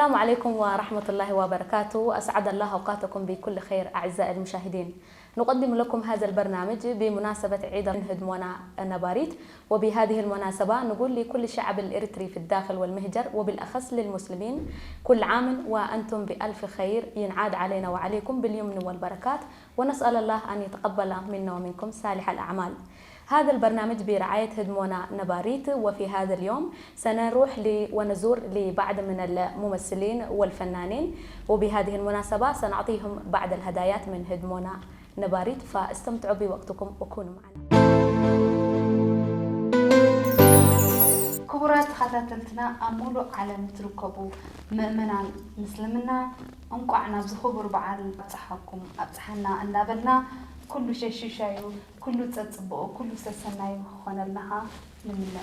السلام عليكم ورحمة الله وبركاته. أسعد الله أوقاتكم بكل خير أعزائي المشاهدين. نقدم لكم هذا البرنامج بمناسبة عيد هدمونا النباريت، وبهذه المناسبة نقول لكل الشعب الإريتري في الداخل والمهجر، وبالأخص للمسلمين: كل عام وأنتم بألف خير، ينعاد علينا وعليكم باليمن والبركات، ونسأل الله أن يتقبل منا ومنكم صالح الأعمال. هذا البرنامج برعاية هدمونا نباريت، وفي هذا اليوم سنروح ل-، ونزور لبعض من الممثلين والفنانين، وبهذه المناسبة سنعطيهم بعض الهدايات من هدمونا نباريت، فاستمتعوا بوقتكم وكونوا معنا. ክቡራት ተኸታተልትና፣ ኣብ ሙሉእ ዓለም ትርከቡ ምእመናን ምስልምና፣ እንቋዕ ናብዚ ክቡር በዓል ኣብጽሓኩም ኣብጽሓና እንዳበልና፣ ኩሉ ሸሽሻዩ፣ ኩሉ ጸጽብኦ፣ ኩሉ ሰሰናዩ ክኾነልና ኸኣ ንምነ።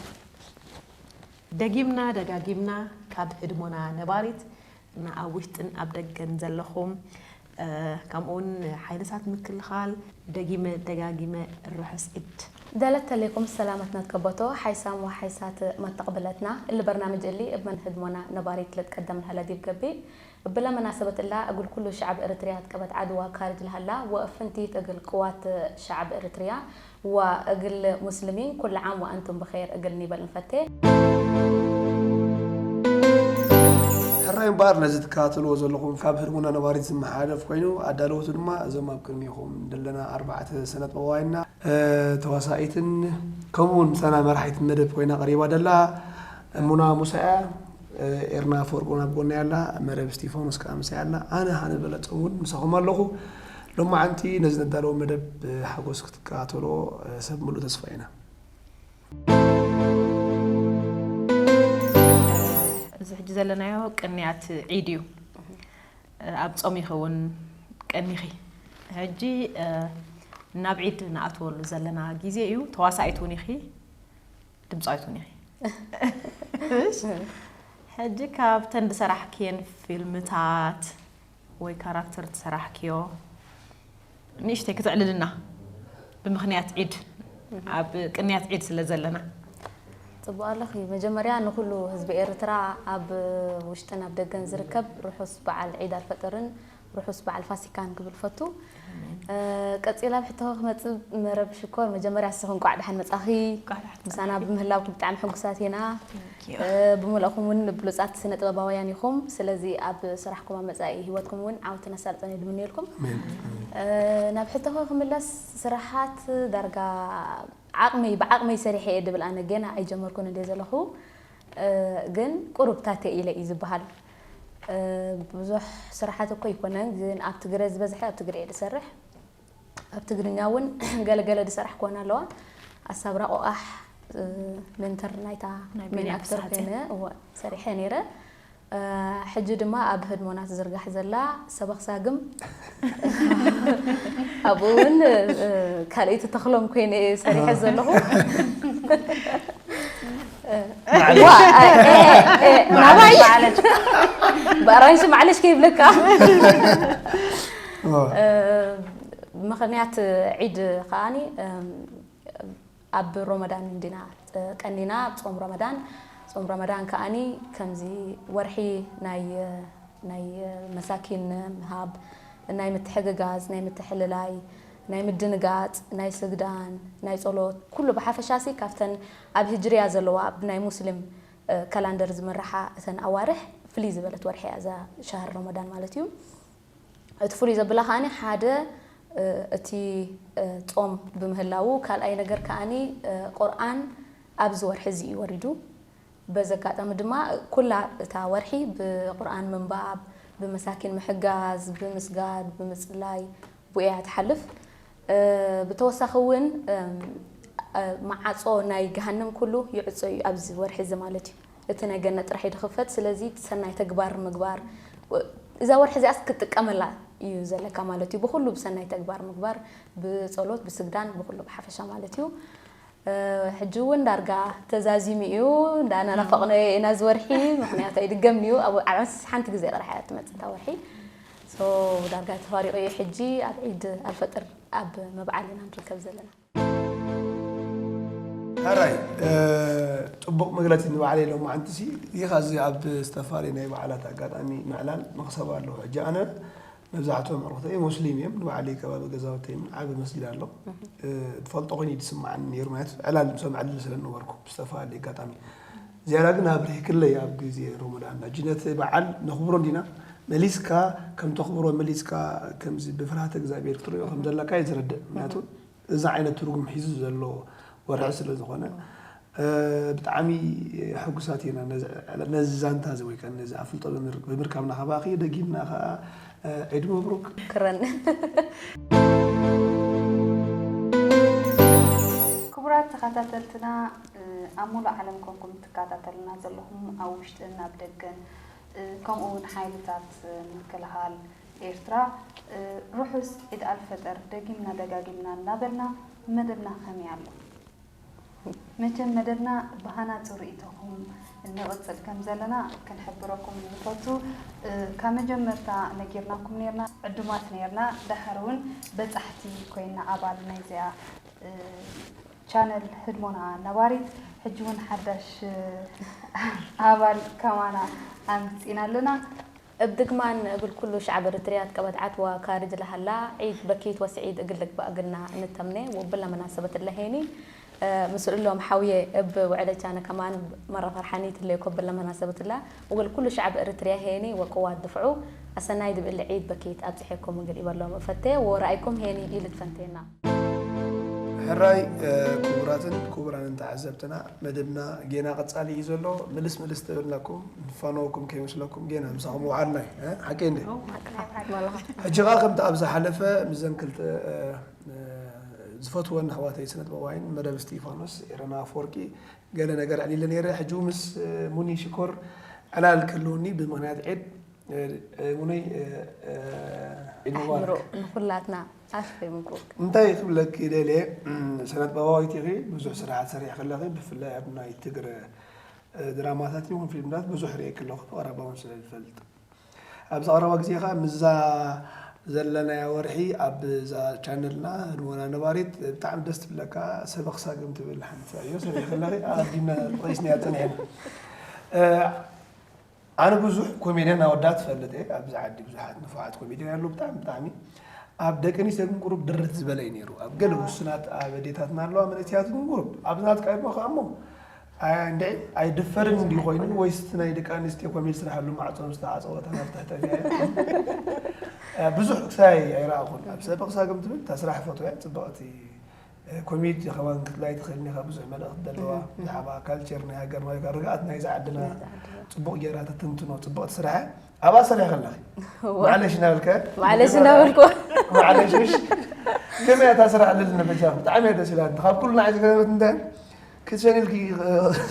ደጊምና ደጋጊምና ካብ ህድሞና ነባሪት፣ ንኣብ ውሽጥን ኣብ ደገን ዘለኹም፣ እ፣ ከምኡውን ሓይልታት ምክልኻል፣ ደጊመ ደጋጊመ ርሑስ ዒድ። دلت عليكم السلامة نتكبتو حيسام وحيسات ما تقبلتنا. البرنامج اللي ابن هدمونا نباريت لتقدم لها لديب قبي. بلا مناسبة إلا أقول كل شعب إريتريا تكبت عدوى خارج الهلا وأفنتي تقل قوات شعب إريتريا وأقل مسلمين، كل عام وأنتم بخير أقل نيبل نفتي. ሕራይ እምበኣር ነዚ ትከታተልዎ ዘለኹም ካብ ህድሞና ነባሪት ዝመሓላለፍ ኮይኑ ኣዳለውቱ ድማ እዞም ኣብ ቅድሚኹም ዘለና ኣርባዕተ ሰነጥበባውያንና፣ እ፣ ተዋሳኢትን ከምኡውን ምሳና መራሒት መደብ ኮይና ቀሪባ ደላ ሙና ሙሳ እያ። እ፣ ኤርና ኣፈወርቂ እውን ኣብ ጎና ኣላ፣ መረብ እስቲፋኖስ ከዓ ምሳይ ኣላ። ኣነ ሃነ በለጾም እውን ምሳኹም ኣለኹ። ሎማዓንቲ ነዚ ነዳለዎ መደብ ብሓጎስ ክትከታተልዎ፣ እ፣ ሰብ ምሉእ ተስፋ ኢና። እዚ ሕጂ ዘለናዮ ቅንያት ዒድ እዩ። ኣብ ጾም ይኸውን ቀኒኺ። ሕጂ፣ እ፣ ናብ ዒድ ንኣትወሉ ዘለና ግዜ እዩ። ተዋሳኢት እውን ኢኺ፣ ድምጻዊት እውን ኢኺ። እሺ። ሕጂ ካብተን ዝሰራሕክየን ፊልምታት ወይ ካራክተር ዝሰራሕክዮ ንእሽተይ ክትዕልልና ብምኽንያት ዒድ፣ ኣብ ቅንያት ዒድ ስለ ዘለና። ጽቡቕ ኣለኺ። መጀመርያ ንኹሉ ህዝቢ ኤርትራ ኣብ ውሽጥን ኣብ ደገን ዝርከብ ርሑስ በዓል ዒድ ኣልፈጥርን ርሑስ በዓል ፋሲካን ክብል ፈቱ። እ፣ ቀጺላ ኣብ ሕቶ ክመጽእ መረብ ሽኮር፣ መጀመርያ ንስኺ እንቋዕ ደሓን መጻኺ። እንቋዕ ደሓን ምሳና ብምህላውኩም ብጣዕሚ ሕጉሳት ኢና። Thank you። እ፣ ብምልእኹም እውን ብሉጻት ስነ ጥበባውያን ኢኹም። ስለዚ ኣብ ስራሕኩም ኣብ መጻኢ ህይወትኩም እውን ዓወትን ኣሳልጦን እየ ድምንየልኩም። ኣሜን። እ፣ ናብ ሕቶኺ ክምለስ፣ ስራሓት ዳርጋ ዓቕመይ ብዓቕመይ ሰሪሐ እየ ድብል፣ ኣነ ገና ኣይጀመርኩን እንደ ዘለኹ፣ እ፣ ግን ቁሩብ ታተ ኢለ እዩ ዝበሃል። እ፣ ብዙሕ ስራሓት እኮ ኣይኮነን፣ ግን ኣብ ትግረ ዝበዝሐ ኣብ ትግረ እየ ዝሰርሕ። ኣብ ትግርኛ እውን ገለገለ ዝሰራሕ ክኾን ኣለዋ። ኣሳብራ ቆቓሕ፣ እ፣ ሜንተር ናይታ ናይ ሜን ቢንያም ኣክተር ስሓተ። ኮይነ፣ እወ፣ ሰሪሐ ነይረ። እ፣ ሕጂ ድማ ኣብ ህድሞና ትዝርጋሕ ዘላ ሰበኽ ሳግም፣ ኣብኡ እውን፣ እ፣ ካልኣይቲ ተኽሎም ኮይነ እየ ሰሪሐ ዘለኹ። እ፣ ዋ፣ እ፣ እ፣ እ፣ ናባይ ብኣራንሺ ማዕለሽ ከይብለካ። ዋ። እ፣ ምኽንያት ዒድ ከኣኒ፣ እም፣ ኣብ ሮመዳን እንዲና ቀኒና፣ ኣብ ጾም ረመዳን። ጾም ረመዳን ከኣኒ ከምዚ ወርሒ ናይ፣ ናይ መሳኪን ምሃብ፣ ናይ ምትሕግጋዝ፣ ናይ ምትሕልላይ፣ ናይ ምድንጋጽ፣ ናይ ስግዳን፣ ናይ ጸሎት፣ ኩሉ ብሓፈሻሲ ካብተን ኣብ ህጅርያ ዘለዋ ብናይ ሙስሊም፣ እ፣ ካላንደር ዝምርሓ እተን ኣዋርሕ ፍልይ ዝበለት ወርሒ እያ እዛ ሸህር ረመዳን ማለት እዩ። እቲ ፍሉይ ዘብላ ከኣኒ ሓደ፣ እ፣ እቲ፣ እ፣ ጾም ብምህላዉ፣ ካልኣይ ነገር ከኣኒ፣ እ፣ ቁርኣን ኣብዚ ወርሒ እዚ እዩ ወሪዱ። በዚ ኣጋጣሚ ድማ ኩላ እታ ወርሒ ብቁርኣን ምንባብ፣ ብመሳኪን ምሕጋዝ፣ ብምስጋድ፣ ብምጽላይ ብኡ እያ ትሓልፍ። እ፣ ብተወሳኺ እውን፣ እም፣ እ፣ መዓጾ ናይ ገሃነም ኩሉ ይዕጾ እዩ ኣብዚ ወርሒ እዚ ማለት እዩ። እቲ ናይ ገነት ጥራሕ እዩ ዝኽፈት። ስለዚ ሰናይ ተግባር ምግባር፣ እዛ ወርሒ እዚኣስ ክትጥቀመላ እዩ ዘለካ ማለት እዩ። ብኹሉ ብሰናይ ተግባር ምግባር፣ ብጸሎት፣ ብስግዳን፣ ብኹሉ ብሓፈሻ ማለት እዩ። እ፣ ሕጂ እውን ዳርጋ ተዛዚሙ እዩ። እንዳ ናናፈቕናዮ ኢና እዚ ወርሒ፣ ምኽንያቱ ኣይድገምን እዩ። ኣብ፣ ኣብ ዓመት ሓንቲ ግዜ ጥራሕ እያ ትመጽእ እታ ወርሒ። ሶ ዳርጋ ተፋሪቑ እዩ። ሕጂ ኣብ ዒድ ኣልፈጥር ኣብ ምብዓል ኢና ንርከብ ዘለና። ሕራይ ጽቡቕ መግለጺ ንባዕለይ ኢሎም መዓንትሲ ይኻ እዚ ኣብ ዝተፋለየ ናይ በዓላት ኣጋጣሚ ምዕላል መኽሰብ ኣለዎ። ሕጂ ኣነ መብዛሕትኦም ኣዕሩኽተይ ሙስሊም እዮም። ንባዕለይ ከባቢ ገዛውተይ ዓቢ መስጊድ ኣሎ። ዝፈልጦ ኮይኑ ድስማዓኒ ነይሩ ማለት ዕላል ምሶም ዕልል ስለ ነበርኩ ብዝተፋለየ ኣጋጣሚ ዝያዳ ግን ኣብሪህክለይ ኣብ ግዜ ሮሞዳን ሕጂ ነቲ በዓል ነኽብሮ እንዲና መሊስካ ከም ተኽብሮ መሊስካ ከምዚ ብፍርሃተ እግዚኣብሔር ክትሪኦ ከም ዘለካ እዩ ዝረድእ። ምክንያቱ እዚ ዓይነት ትርጉም ሒዙ ዘሎ ወርሒ ስለ ዝኾነ ብጣዕሚ ሕጉሳት ኢና ነዚ ዛንታ እዚ ወይ ከዓ ነዚ ኣፍልጦ ብምርካብና ካባኺ ደጊምና ከዓ ዒድ መብሩክ። ክረን ክቡራት ተኸታተልትና ኣብ ሙሉእ ዓለም ኮንኩም ትከታተሉና ዘለኹም ኣብ ውሽጥን ኣብ ደገን ከምኡ እውን ሓይልታት ምክልኻል ኤርትራ ርሑስ ዒድ ኣልፈጠር ደጊምና ደጋጊምና እናበልና መደብና ከመይ ኣሎ? መቸም መደብና ብሃናፂ ርእይቶኹም እንቕፅል ከም ዘለና ክንሕብረኩም ንፈቱ። ካብ መጀመርታ ነጊርናኩም ነርና ዕዱማት ነርና ደሓር እውን በፃሕቲ ኮይና ኣባል ናይዚኣ ቻነል ህድሞና ነባሪት ሕጂ እውን ሓዳሽ ኣባል ከማና ኣምፂና ኣለና። እብ ድግማን እብል ኩሉ ሸዕብ እርትርያ ትቀበት ዓትዋ ካርጅ ለሀላ ዒድ በኪት ወስዒድ እግል ልግባእ እግልና እንተምኔ ወብላ መናሰበት እለ ሄኒ ምስእሎም ሐውየ እብ ውዕለቻነ ከማን መራ ፈርሓኒት እለ ኮብለ መናሰበት እላ ወግል ኩሉ ሸዕብ እርትርያ ሄኒ ወቅዋት ድፍዑ ኣሰናይ ድብእል ዒድ በኪት ኣብጽሐኩም እግል ኢበሎም እፈቴ ወረኣይኩም ሄኒ ኢልት ፈንቴና። ሕራይ ክቡራትን ክቡራንን ተዓዘብትና መደብና ጌና ቀጻሊ እዩ ዘሎ። ምልስ ምልስ ተበልናኩም ንፋነወኩም ከይመስለኩም ጌና ምሳኹም ውዓልና እዩ። ሓቂ እንደ ሕጂ ኸዓ ከምቲ ኣብ ዝሓለፈ ምስዘን ክልተ ዝፈትወን ኣሕዋተይ ስነ ጥበባይን መደብ እስጢፋኖስ ኤረና ኣፈወርቂ ገለ ነገር ዕሊለ ነይረ። ሕጂ ምስ ሙኒ ሽኮር ዕላል ክህልውኒ ብምኽንያት ዒድ ሙነይ ዒድ ኣሕምሮ ሙባረክ። ንኹላትና ኣልፌ ምብሩክ። እንታይ ክብለኪ ደልየ ሰነጥበባዊት ኢኺ ብዙሕ ስራሓት ሰሪሕኺ ኣለኺ ብፍላይ ኣብ ናይ ትግረ ድራማታት ይኹን ፊልምታት ብዙሕ ርእየኪ ኣለኹ ብቐረባ እውን ስለ ዝፈልጥ ኣብዚ ቀረባ ግዜ ኸዓ ምስዛ ዘለናያ ወርሒ ኣብዛ ቻነልና ህድሞና ነባሪት ብጣዕሚ ደስ ትብለካ ሰበኽ ሳግም ትብል ሓንቲ እዮ ሰሪሕኺ ኣለኺ ኣቐዲምና ጠቒስናያ ጸኒሕና ኣነ ብዙሕ ኮሜድያን ኣወዳት ትፈልጥ እየ ኣብዚ ዓዲ ብዙሓት ንፉዓት ኮሜድያን ኣለዉ ብጣዕሚ ብጣዕሚ ኣብ ደቂ ኣንስትዮ ግን ቁሩብ ድርት ዝበለ እዩ ነይሩ ኣብ ገለ ውሱናት ኣብ ኣዴታትና ኣለዋ መንእሰያት ግን ቁሩብ ኣብዚ ናትካ ይሞ ከዓ እሞ እንድዒ ኣይድፈርን እንድዩ ኮይኑ ወይስ እቲ ናይ ደቂ ኣንስትዮ ኮሜዲ ስራሕ ኣሉ ማዕጾ ምስ ተዓጸወ ተናፍትሕ ጠፊኣ ብዙሕ ክሳይ ኣይረኣኹን ኣብ ሰበቕ ሳግም ትብል እታ ስራሕ ፈትወያ ጽብቕቲ ኮሜዲ ከማን ክትላይ ትኽእል ኢኻ ብዙሕ መልእኽቲ ዘለዋ ብዛዕባ ካልቸር ናይ ሃገርና ወይ ከዓ ርግኣት ናይዛ ዓድና ፅቡቕ ጌራ ተትንትኖ ፅብቕቲ ስራሕ እያ ኣብኣ ሰሪሐ ከለኺ ማዕለሽ እናበልከ ማዕለሽ እናበልኩ ማዕለሽ ምሽ ከመይ እያ እታ ስራሕ ልል ነበጃ ብጣዕሚ እያ ደስ ኢላትኒ ካብ ኩሉ ንዓይ ዝገረመት እንታይ ክትሸኒ ኢልኪ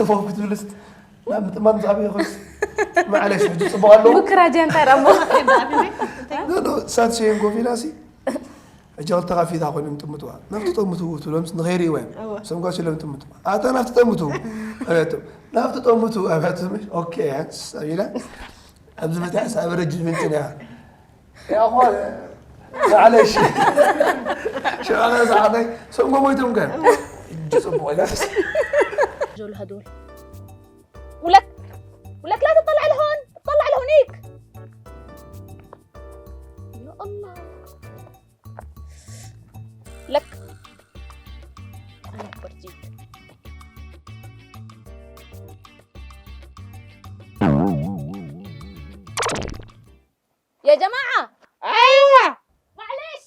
ፎፍ ክትብልስ ናብ ምጥማም ዝኣበየ ኾንስ ማዕለሽ ሕጂ ፅቡቕ ኣለዎ ምክራጃ እንታይ ደኣ እሞ እሳት ሸየን ኮፍ ኢላሲ ሕጂ ክልተ ካብ ፊታ ኮይኖም ይጥምትዋ ናብቲ ጠምቱ ትብሎም ንኸይርእይዋ እዮም እወ። ሰምጓ ሲሎም ይጥምትዋ ኣታ ናብቲ ጠምቱ ኣብያቶም ናብቲ ጠምቱ ኣብያቶም ኦኬ ያንስ ኣቢላ ኣብዚ ፈትያ ሳበ ረጅም ምንጭን እያ ያኾ ማዕለሽ ሸባና ሰዓተይ ሰምጎ ሞይቶም ከ እጅ ጽቡቕ ኢላ ዞል هدول ولك ولك لا تطلع لهون اطلع لهونيك يا الله لك أنا أكبر جيك يا جماعة أيوة معلش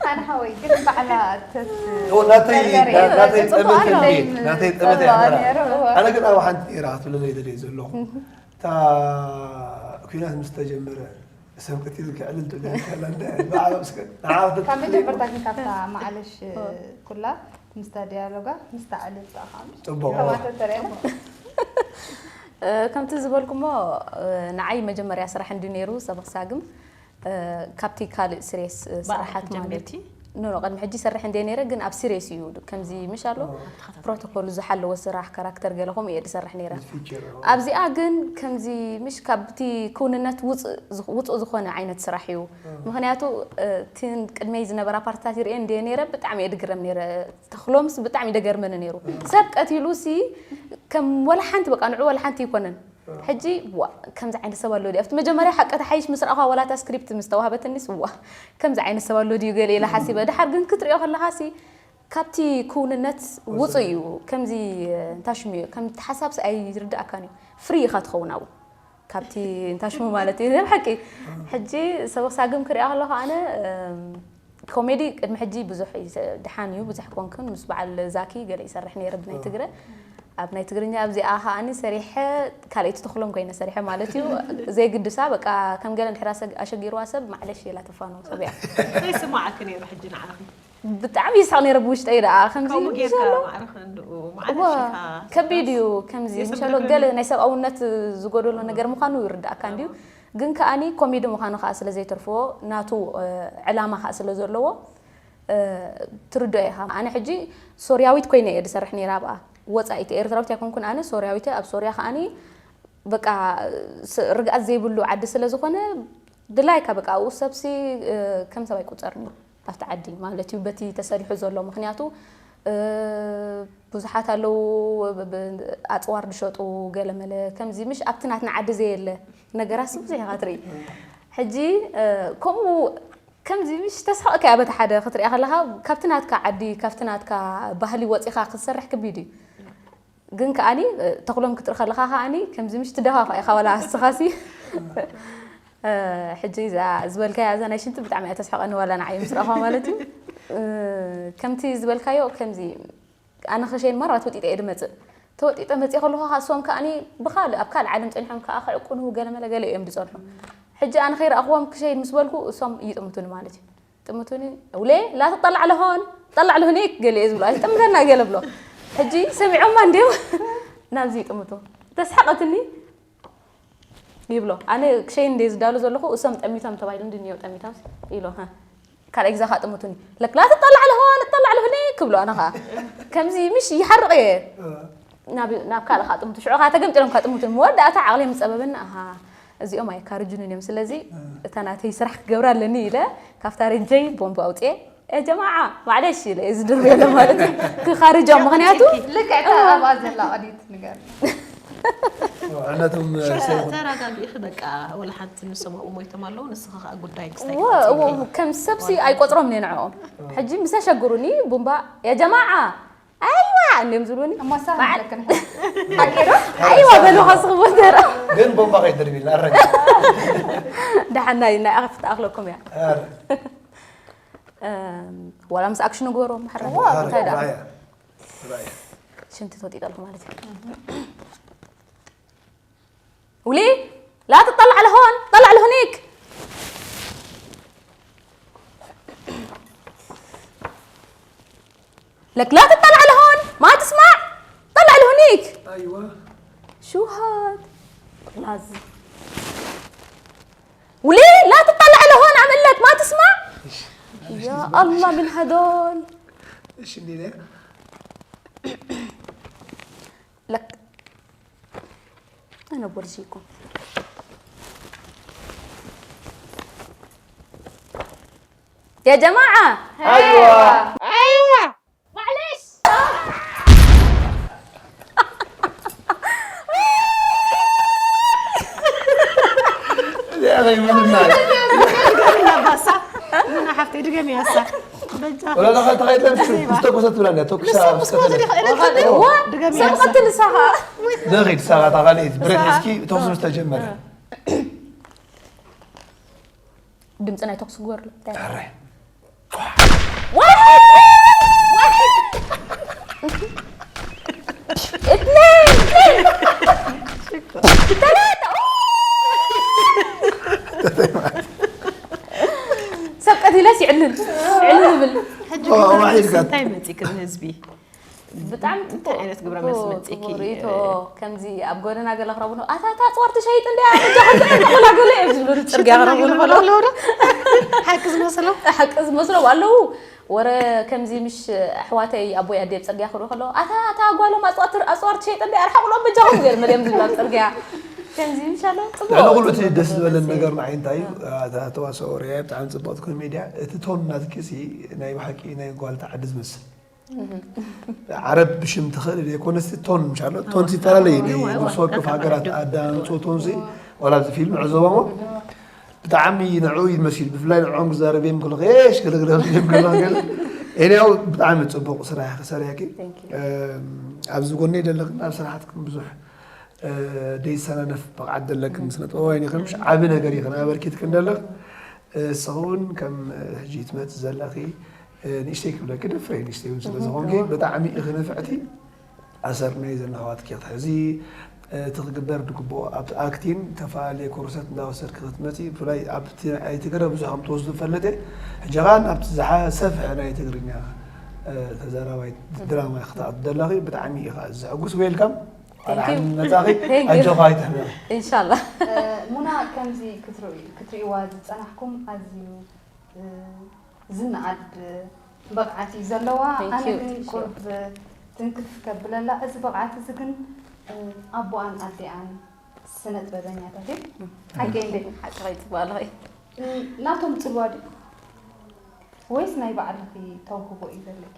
ኣነ ሓወይ ግን ባዕላ እተት ኦ፣ ናተይ በርበረ ናተይ ጽቡቕ ጠመተ ኣሎ። እንዴ? ናተይ ጠመተ ጽቡቕ እያ። ነይሩ፣ እወ። ኣነ ግን ኣብ ሓንቲ ነይራ ክትብለለይ ደልየ ዘለኹ እታ ኩናት ምስ ተጀመረ ሰንቀት ኢሉ ክዕልል ትብል እያ፣ ከላ እንደ በዓል ኣብ ስከ ንዓ ወደት ካብ መጀመርታ ግን ካብታ ማዕለሽ ኩላ ምስታ ዲያሎጋ ምስታ ዕልልታ ካብ ጽቡቕ። ተማተ ተረያ እ፣ ከምቲ ዝበልኩሞ እ፣ ንዓይ መጀመርያ ስራሕ እንዲ ነይሩ ሰበኽ ሳግም እ፣ ካብቲ ካልእ ስሬስ እ፣ ስራሓት ማለት ጀሚርኪ? ኖ ኖ፣ ቅድሚ ሕጂ ይሰርሕ እንደ ነይረ፣ ግን ኣብ ሲሪየስ እዩ። ከምዚ ምሽ ኣሎ፣ ፕሮቶኮል ዝሓለወ ስራሕ፣ ካራክተር ገለ ከምኡ እየ ዝሰርሕ ነይረ። ኣብዚኣ ግን ከምዚ ምሽ ካብቲ ክውንነት ውፅ- ውፁእ ዝኾነ ዓይነት ስራሕ እዩ። ምኽንያቱ እቲ ቅድመይ ዝነበራ ፓርትታት ይርእየ እንደ ነይረ፣ ብጣዕሚ እየ ድግረም ነይረ። ተኽሎምስ ብጣዕሚ ደገርመኒ ነይሩ። ሰብ ቀቲሉ ሲ ከም ወላ ሓንቲ፣ በቃ ንዑ ወላ ሓንቲ ይኮነን። ሕጂ ዋ፣ ከምዚ ዓይነት ሰብ ኣሎ ድዩ ኣብቲ መጀመርያ ሓቂ ተሓይሽ ምስ ረኣኹዋ፣ ዋላ እታ ስክሪፕት ምስ ተዋህበትኒስ፣ ዋ፣ ከምዚ ዓይነት ሰብ ኣሎ ድዩ ገለ ኢለ ሓሲበ። ድሓር ግን ክትሪኦ ከለኻ ሲ ካብቲ ክውንነት ውፁእ እዩ። ከምዚ እንታይ ሽሙ እዩ፣ ከምቲ ሓሳብ ሲ ኣይርድኣካን እዩ። ፍሪ ኢኻ ትኸውን ኣብኡ፣ ካብቲ እንታይ ሽሙ ማለት እዩ። ናይ ብሓቂ ሕጂ ሰበኽ ሳግም ክሪኣ ከለኹ ኣነ ኮሜዲ ቅድሚ ሕጂ ብዙሕ ይሰ- ድሓን እዩ፣ ብዙሕ ኮንክን ምስ በዓል ዛኪ ገለ ይሰርሕ ነይረ ብናይ ትግረ። ኣብ ናይ ትግርኛ ኣብዚኣ ከዓኒ ሰሪሐ፣ ካልኣይቲ ተኽሎም ኮይነ ሰሪሐ ማለት እዩ። ዘይግድሳ በቃ ከም ገለ እንድሕር ኣሰግ- ኣሸጊርዋ ሰብ ማዕለሽ ኢላ ተፋኖ ሰብ እያ። ይስማዓኪ ነይሩ ሕጂ ንዓኺ። ብጣዕሚ ይስሓቕ ነይረ ብውሽጠይ ደኣ ከምዚ ከምኡ ጌርካ ዘሎ ማዕረኽ እንድኡ እዋ፣ ማዕለሽ ኢኻ። ከቢድ እዩ። ከምዚ የስምረኒ። ምሻሎ ገለ ናይ ሰብ ኣውነት ዝጎደሎ ነገር ምዃኑ ይርዳእካ እንድዩ። ግን ከኣኒ ኮሜዲ ምዃኑ ከዓ ስለ ዘይተርፍዎ ናቱ እ፣ ዕላማ ከዓ ስለ ዘለዎ እ፣ ትርድኦ ኢኻ። ኣነ ሕጂ ሶርያዊት ኮይነ እየ ዝሰርሕ ነይረ ኣብኣ። ወፃኢት ኤርትራዊት ኣይኮንኩን ኣነ ሶርያዊት እየ። ኣብ ሶርያ ከኣኒ በቃ ስ- ርግኣት ዘይብሉ ዓዲ ስለ ዝኾነ ድላይካ በቃ ኣብኡ ሰብሲ እ፣ ከም ሰብ ኣይቁፀርን እዩ ኣብቲ ዓዲ ማለት እዩ በቲ ተሰሪሑ ዘሎ። ምኽንያቱ እ፣ ብዙሓት ኣለዉ ብ- ብ- ኣፅዋር ዝሸጡ ገለመለ ከምዚ ምሽ ኣብቲ ናትና ዓዲ ዘየለ ነገራት ብዙሕ ኢኻ ትርኢ። ሕጂ እ፣ ከምኡ ከምዚ ምሽ ተስሓቕካ እያ በቲ ሓደ ክትሪኣ ከለኻ ካብቲ ናትካ ዓዲ ካብቲ ናትካ ባህሊ ወፂኻ ክትሰርሕ ክቢድ እዩ። ግን ከኣኒ እ፣ ተኽሎም ክትርኢ ከለኻ ከኣኒ ከምዚ ምሽ ትደፋፋእ ኢኻ ዋላ እስኻሲ እ፣ ሕጂ እዛ ዝበልካያ እዛ ናይ ሽንቲ ብጣዕሚ እያ ተስሕቐኒ ዋላ ንዓይ ምስ ረኣኹዋ ማለት እዩ። እ፣ ከምቲ ዝበልካዮ ከምዚ ኣነ ክሸይን ማራ ተወጢጠ እየ ድመፅእ። ተወጢጠ መፅእ ከለኹ ከዓ እሶም ከኣኒ ብካልእ ኣብ ካልእ ዓለም ፀኒሖም ከዓ ክዕቁኑ ገለመለ ገለ እዮም ዝፀንሑ። ሕጂ ኣነ ከይረኣኽዎም ክሸይን ምስ በልኩ እሶም ይጥምቱኒ ማለት እዩ። ጥምቱኒ ውሌ ላትጠላዕ ለሆን ጠላዕ ለሆኒክ ገለ እየ ዝብሎ ኣይጠምተና ገለ ብሎ። ሕጂ ሰሚዖማ እንድዮም ናብዚ ይጥምቱ። ተስሓቐትኒ ይብሎ ኣነ ክሸይን እንደ ዝዳሉ ዘለኹ እሶም ጠሚቶም ተባሂሉ እንድንዮ ጠሚቶም ኢሎ። ካልኣይ ግዜ ከዓ ጥምቱኒ ለክላ ትጠላዕ ለሆን ትጠላዕ ለሆኒ ክብሎ ኣነ ከዓ ከምዚ ምሽ ይሓርቕ እየ። ናብ ካልእ ከዓ ጥምቱ ሽዑ ከዓ ተገምጢሎም ከዓ ጥምቱ መወዳእታ ዓቕለይ ምፀበበኒ ኣሃ እዚኦም ኣይካርጁንን እዮም ስለዚ እታ ናተይ ስራሕ ክገብራ ኣለኒ ኢለ ካብታ ረንጀይ ቦምብ ኣውፅኤ ጀማዓ ማዕለሽ ኢለ እዚ ድርብ የለ ማለት እዩ ክኻርጃ ምክንያቱ ልክዕታ ኣብኣ ዘላ ቀዲት ንገር ዕነቶም ሰይኹን ተረጋጊእኺ በቃ ወላ ሓንቲ ንሶም ኣብኡ ሞይቶም ኣለዉ ንስኺ ከዓ ጉዳይ ክስታይ ከም ሰብሲ ኣይቆፅሮም እየ ንዕኦም ሕጂ ምስ ኣሸግሩኒ ቡምባ ያ ጀማዓ ኣይዋ እንዲም ዝብሉኒ እሞሳ በዓል- ንብለክን ኣይዋ በሉ ከስኽቦ ነረ ግን ቦምባ ከይትድርቢልና ኣረጋ ደሓና እዩ ናይ ኣኽፍት ኣኽለኩም እያ ዋላ ምስ ኣክሽን ንግበሮ ማሕራ እንታይ ደኣ ሽንቲ ተወጢጠልኩ ማለት እዩ ውሊ ላ ትጠላዕ ለሆን ጠላዕ ለሆኒክ لك لا تطلع لهون ما تسمع طلع لهونيك ايوه شو هاد لازم وليه لا تطلع لهون عم اقول لك ما تسمع يا الله من هدول ايش اللي ليه؟ لك انا بورجيكم يا جماعه ايوه ايوه معلش يا اخي ما بدنا ባሳ ምና ሓፍተይ ድገም ያሳ በጃ ولا لا تخيل مش تكوسه ولا لا تكوسه ድገም ያሳ ሰብቀት ልሳኻ دغي ساعه تغاليت بريد اسكي توصل مستجمره ድምፂ ናይ ተኩስ ግበርሉ ترى واحد واحد اثنين اثنين ثلاثة ሰብቀት ኢለስ ይዕልል ዕልል ይብል ሕጂ ዋ፣ ዋ፣ ግብረ መልሲ ይርጋጥ። እንታይ መፂክ ንህዝቢ ብጣዕሚ እንታይ ዓይነት ግብረ መልሲ መፂኪ ሪቶ ከምዚ ኣብ ጎደና ገለ ክረብኑ ኣታ እታ ኣፅዋር ትሸይጥ እንድያ ኣበጃኹም ተቐላገሉ እዮም ዝብሉ ፅርግያ ክረብኑ ከለዉ ሓቂ ዝመስሎ ሓቂ ዝመስሎም ኣለዉ ወረ ከምዚ ምሽ ኣሕዋተይ ኣቦይ ኣደይ ኣብ ጽርግያ ክርኢ ከሎ ኣታ ኣታ ጓሎም ኣጽዋር ኣጽዋር ትሸይጥ እንዲ ኣርሓቁሎም በጃኹም ገይር መርያም ዝብል ኣብ ጽርግያ ከምዚ ምሽ ኣሎ ጽቡቅ። ልዕሊ ኩሉ እቲ ደስ ዝበለን ነገር ንዓይ እንታይ እዩ፣ እታ ተዋስኦ ርኣያ ብጣዕሚ ጽብቕቲ ኮሜድያ፣ እቲ ቶን ናትኪ ሲ ናይ ብሓቂ ናይ ጓል ተዓዲ ዝመስል። ዓረብ ብሽም ትኽእል ዘይኮነስ ቶን ምሻሎ ቶን ሲፈላለየ ናይ ነፍሲ ወከፍ ሃገራት ኣዳምፅኡ ቶን ሲ ዋላ ኣብዚ ፊልም ዕዘቦሞ ብጣዕሚ ንዕኡ ይመስል ብፍላይ ንዕኦም ክዛረብ እዮም ከሎ ሽ ገለገለ እዮም ገለ ገለ ኤንያው ብጣዕሚ ፅቡቅ ስራሕ ኢኺ ሰሪሕኪ ኣብዚ ጎነይ ዘለኽን ኣብ ስራሓትክን ብዙሕ ደይሰናነፍ ብቕዓት ዘለክን ስነ ጥበባውያን ኢኽን ምሽ ዓቢ ነገር ኢኽን ኣበርኪትክን ዘለኽን እስኺ እውን ከም ሕጂ ትመጽ ዘለኺ ንእሽተይ ክብለኪ ደፍረ ንእሽተይ እውን ስለ ዝኾንኪ ብጣዕሚ ኢኺ ንፍዕቲ ኣሰር ናይ ዘን ኣሕዋትኪ ክትሕዚ እቲ ክግበር ዝግብኦ ኣብቲ ኣክቲን ዝተፈላለየ ኮርሰት እንዳወሰድኪ ክትመፂ ብፍላይ ኣብቲ ናይ ትግረ ብዙሕ ከም ትወስዱ ፈልጥ እየ ሕጂ ኸዓ ናብቲ ዝሓሰፍሐ ናይ ትግርኛ ተዛራባይ ድራማ ክትኣቱ ዘለኺ ብጣዕሚ ኢኻ ዘሕጉስ ዌልካም መጻኺ ኣጆኻ ኣይትሕመቂ። ኢንሻላ። ሙና ከምዚ ክትርእይዋ ዝጸናሕኩም ኣዝዩ ዝነኣድ ብቕዓት እዩ ዘለዋ። ኣነ ግን ቁሩብ ትንክፍ ከብለላ፣ እዚ ብቕዓት እዚ ግን ኣቦኣን ኣዴኣን ስነ ጥበበኛታት እዮም። ሓቂ እንዴ? ሓቂ ከይትባለኺ። ናቶም ጽልዋ ድዩ ወይስ ናይ ባዕልኺ ተውህቦ እዩ ዘለኪ?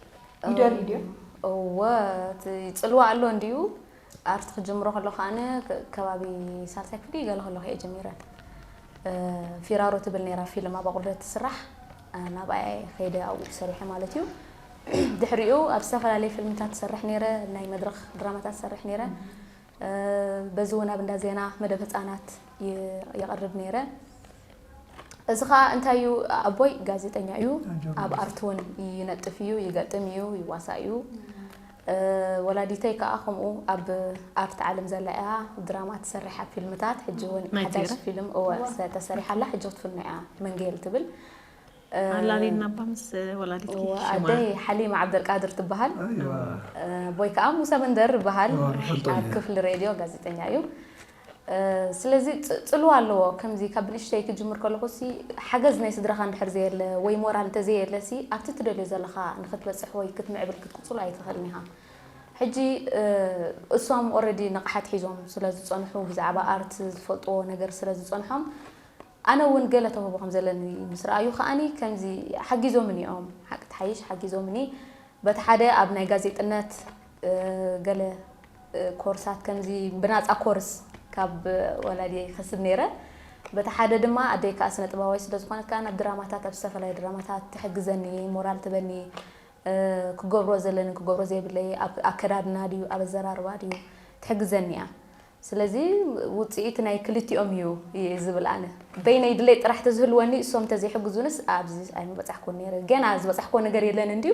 ይደልዩ ድዮም? እወ፣ እቲ ጽልዋ ኣሎ እንድዩ። ኣርት ክጅምሮ ከለኹ ኣነ ከባቢ ሳልሳይ ክፍሊ ገለ ከለኹ እየ ጀሚረ። ፊራሮ ትብል ነይራ ፊልም ኣብ ኣቑርደት ትስራሕ። ናብኣ እየ ከይደ ኣብኡ ሰሪሐ ማለት እዩ። ድሕሪኡ ኣብ ዝተፈላለየ ፊልምታት ትሰርሕ ነይረ፣ ናይ መድረኽ ድራማታት ትሰርሕ ነይረ። በዚ እውን ኣብ እንዳ ዜና መደብ ህፃናት የቕርብ ነይረ። እዚ ኸዓ እንታይ እዩ ኣቦይ ጋዜጠኛ እዩ ኣብ ኣርት እውን ይነጥፍ እዩ ይገጥም እዩ ይዋሳእ እዩ ወላዲተይ ከዓ ከምኡ ኣብ ኣርት ዓለም ዘላ እያ ድራማ ትሰርሕ ኣብ ፊልምታት ሕጂ እውን ሓዳሽ ፊልም እወ ተሰሪሓ ኣላ ሕጂ ክትፍኖ እያ መንጌል ትብል ኣላሊና እባ ምስ ወላዲትኪ ሽማ ኣደይ ሓሊማ ዓብደልቃድር ትበሃል ኣቦይ ከዓ ሙሰ መንደር ይበሃል ኣብ ክፍሊ ሬድዮ ጋዜጠኛ እዩ ስለዚ ፅልዋ ኣለዎ ከምዚ ካብ ብንእሽተይ ክጅምር ከለኹ ሲ ሓገዝ ናይ ስድራኻ እንድሕር ዘየለ ወይ ሞራል እንተዘየለ ሲ ኣብቲ ትደልዮ ዘለኻ ንክትበፅሕ ወይ ክትምዕብል ክትቅፅሎ ኣይትኽእልን ኢኻ ሕጂ እሶም ኦረዲ ንቕሓት ሒዞም ስለ ዝፀንሑ ብዛዕባ ኣርት ዝፈልጥዎ ነገር ስለ ዝፀንሖም ኣነ እውን ገለ ተውህቦ ከም ዘለኒ ምስ ረኣዩ ከዓኒ ከምዚ ሓጊዞምኒ እዮም ሓቂ ትሓይሽ ሓጊዞምኒ በቲ ሓደ ኣብ ናይ ጋዜጥነት ገለ ኮርሳት ከምዚ ብናፃ ኮርስ ካብ ወላዲ ከስብ ነይረ በቲ ሓደ ድማ ኣደይ ከዓ ስነ ጥበባዊ ስለ ዝኾነት ከዓ ናብ ድራማታት ኣብ ዝተፈላለዩ ድራማታት ትሕግዘኒ ሞራል ትበኒ ክገብሮ ዘለኒ ክገብሮ ዘይብለይ ኣብ ኣከዳድና ድዩ ኣብ ኣዘራርባ ድዩ ትሕግዘኒ እያ ስለዚ ውፅኢት ናይ ክልቲኦም እዩ ዝብል ኣነ በይነይ ድሌት ጥራሕ ተዝህልወኒ እሶም ተዘይሕግዙንስ ኣብዚ ኣይምበፃሕኩን ነይረ ገና ዝበፃሕኮ ነገር የለን እንድዩ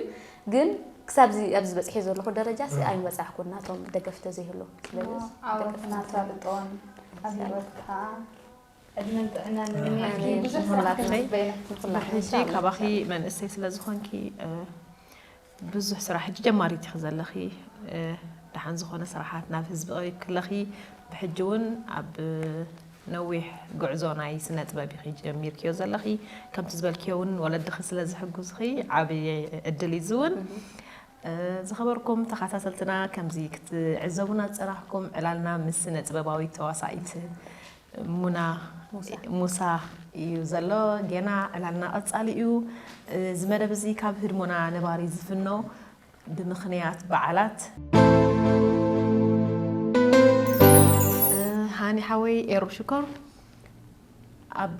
ግን ክሳብ ኣብዚ በፅሒ ዘለኹ ደረጃ ሲ ኣይምበፃሕኩን ናቶም ደገፍ ተዘይህሉ ስለዚ ዓወት ናሳልጦን ኣብ ህይወት ከዓ ዕድመን ጥዕናን ንምንያኪ ብዙሕ ስራሕ ንኹላትከይ ክንፅበ ኢና ሕጂ ካባኺ መንእሰይ ስለ ዝኾንኪ ብዙሕ ስራሕ ሕጂ ጀማሪት ኢኺ ዘለኺ ደሓን ዝኾነ ስራሓት ናብ ህዝቢ ክለኺ ብሕጂ እውን ኣብ ነዊሕ ጉዕዞ ናይ ስነ ጥበብ ኢኺ ጀሚርክዮ ዘለኺ ከምቲ ዝበልክዮ እውን ወለድኺ ስለ ዝሕጉዝኺ ዓብዪ ዕድል እዩ ዝውን ዝኸበርኩም ተኸታተልትና ከምዚ ክትዕዘቡና ዝፀናሕኩም ዕላልና ምስ ስነ ጥበባዊት ተዋሳኢት ሙና ሙሳ እዩ ዘሎ ጌና ዕላልና ቀፃሊ እዩ እዚ መደብ እዚ ካብ ህድሞና ነባሪ ዝፍኖ ብምኽንያት በዓላት ሃኒ ሓወይ ኤሩ ሽኮር ኣብ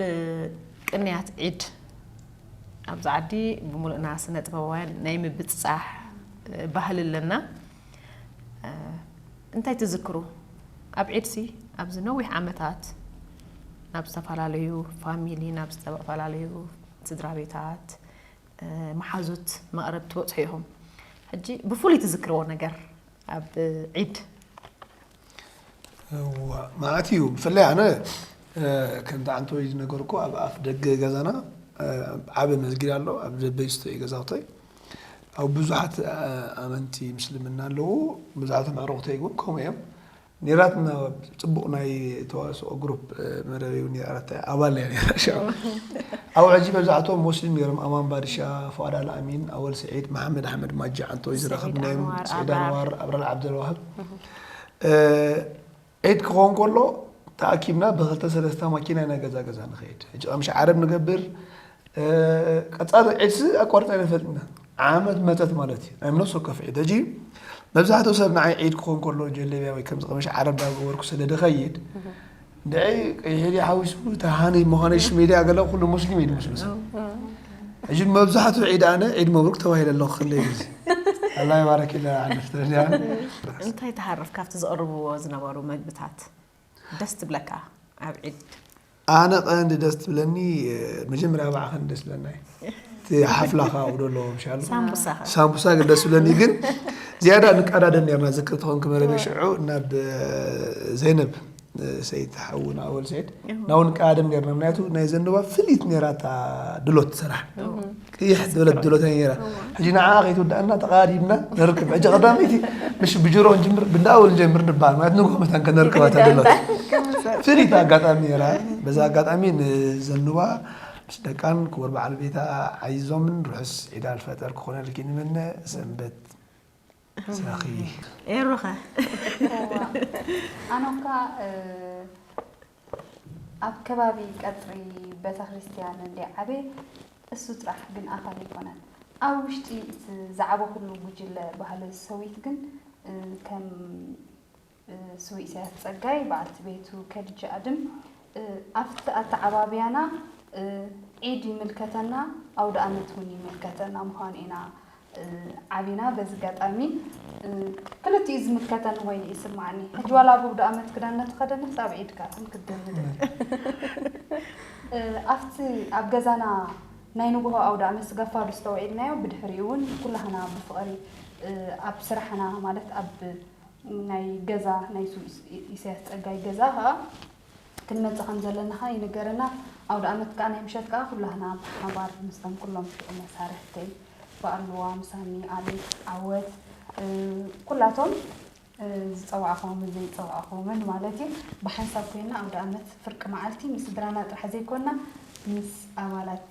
ቅንያት ዒድ ኣብዚ ዓዲ ብምሉእና ስነ ጥበባውያን ናይ ምብፅፃሕ ባህሊ ኣለና እንታይ ትዝክሩ ኣብ ዒድሲ ኣብዚ ነዊሕ ዓመታት ናብ ዝተፈላለዩ ፋሚሊ ናብ ዝተፈላለዩ ስድራ ቤታት መሓዙት መቕረብ ትበፅሑ ኢኹም ሕጂ ብፍሉይ ትዝክርዎ ነገር ኣብ ዒድ ማዓት እዩ ብፍላይ ኣነ ከምቲ ዓንተወይ ዝነገርኩ ኣብ ኣፍ ደገ ገዛና ዓበ መስጊድ ኣሎ ኣብ ደበይስቶ እዩ ገዛውተይ ኣብ ብዙሓት ኣመንቲ ምስልምና ኣለዉ ብዙሓት ኣዕሩኽተይ እውን ከምኡ እዮም ኔራትና ጽቡቕ ናይ ተዋስኦ ግሩፕ መደበይ እውን ኔራታ ኣባል እያ ኔራ ሻ ኣብኡ ሕጂ መብዛሕትኦም ሙስሊም ነይሮም። ኣማን ባድሻ፣ ፉኣድ ኣልኣሚን፣ ኣወል ስዒድ፣ መሓመድ ኣሕመድ ማጂ ዓንቶ እዩ ዝረኸብናዮም፣ ስዒድ ኣንዋር፣ ኣብራር ዓብደልዋህብ። ዒድ ክኸውን ከሎ ተኣኪብና ብክልተ ሰለስተ ማኪና ኢና ገዛ ገዛ ንኸይድ። ሕጂ ቀምሽ ዓረብ ንገብር። ቀጻሊ ዒድሲ ኣቋርጻ ኣይንፈልጥና። ዓመት መጸት ማለት እዩ። ናይ ነፍሲ ወከፍ ዒድ። ሕጂ መብዛሕትኡ ሰብ ንዓይ ዒድ ክኾን ከሎ ጀለብያ ወይ ከምዚ ቀምሽ ዓረብ ዳገበርኩ ስለ ድኸይድ፣ ንዐይ ቀይሕ ድየ ሓዊሱ፣ ተሃኒ ምዃነይ ሽመይ ድያ ገለ ኩሉ ሙስሊም እዩ ዝመስሉ ሰብ። ሕጂ መብዛሕትኡ ዒድ ኣነ ዒድ መብሩክ ተባሂለ ኣለኹ ክልተ ግዜ። ኣላ ይባረክ ኢለ ኣሕልፍ ተደልያ። እንታይ ትሃርፍ ካብቲ ዝቕርብዎ ዝነበሩ መግብታት ደስ ትብለካ ኣብ ዒድ? ኣነ ቀንዲ ደስ ትብለኒ መጀመርያ ባዕኸን ደስ ትብለና እዩ። እቲ ሓፍላ ከዓ ውዶ ኣለዎ ምሻሉ። ሳምቡሳ ኸ? ሳምቡሳ ግን ደስ ትብለኒ ግን ዝያዳ ንቀዳደም ነርና ዝክር ተኾንክ መረበ ሽዑ ናብ ዘይነብ ሰይድ ሓውና ኣወል ሰይድ ናው ንቀዳደም ነርና ምክንያቱ ናይ ዘንባ ፍልይት ነራ እታ ድሎት ስራሕ ቅይሕ ዝበለት ድሎት ነራ ሕጂ ንዓ ከይትወዳእና ተቃዲምና ንርክብ ሕጂ ቀዳመይቲ ምሽ ብጅሮ ንጅምር ብንዳኣወል ንጀምር ንበሃል ማለት ንግሆ መታን ከነርክባ እታ ድሎት ፍልይት ኣጋጣሚ ነራ በዛ ኣጋጣሚ ንዘንባ ምስ ደቃን ክቡር በዓል ቤታ ዓይዞምን ርሑስ ዒድ ኣልፈጠር ክኾነልኪ ንምነ ሰንበት ሳኺ ኤሩኸ ኣነኳ ኣብ ከባቢ ቀፅሪ ቤተክርስትያን እንደ ዓበ እሱ ጥራሕ ግን ኣኻል ኣይኮነን ኣብ ውሽጢ እቲ ዝዓበኹሉ ጉጅለ ባህሊ ሰዊት ግን ከም ስዊ ኢሳያስ ፀጋይ በዓልቲ ቤቱ ከድጂ ኣድም ኣብቲ ኣተዓባብያና ዒድ ይምልከተና ኣውደ ኣመት እውን ይምልከተና ምዃኑ ኢና ዓቢና በዚ ጋጣሚ ክልቲኡ ዝምልከተን ኮይኑ ይስማዓኒ ሕጂ ዋላ ኣብ ኣውደ ኣመት ክዳን እናተኸደነ ክሳብ ዒድ ከዓ ክንክደን ንደሊ ኣብቲ ኣብ ገዛና ናይ ንግሆ ኣውደ ኣመት ስጋ ፋዱስ ተውዒልናዮ ብድሕሪኡ እውን ኩላህና ብፍቕሪ ኣብ ስራሕና ማለት ኣብ ናይ ገዛ ናይ ኢሳያስ ፀጋይ ገዛ ከዓ ክንመፅእ ከም ዘለና ከዓ ይንገረና ኣውደ ኣመት ከዓ ናይ ምሸት ከዓ ኩላህና ብሓባር ምስቶም ኩሎም ሽዑ መሳርሕተይ ብኣልዋ ምሳኒ ኣሌክስ ዓወት ኩላቶም ዝፀዋዕኹምን ዘይፀዋዕኹምን ማለት እዩ ብሓንሳብ ኮይና ኣውደ ኣመት ፍርቂ መዓልቲ ምስ ስድራና ጥራሕ ዘይኮና ምስ ኣባላት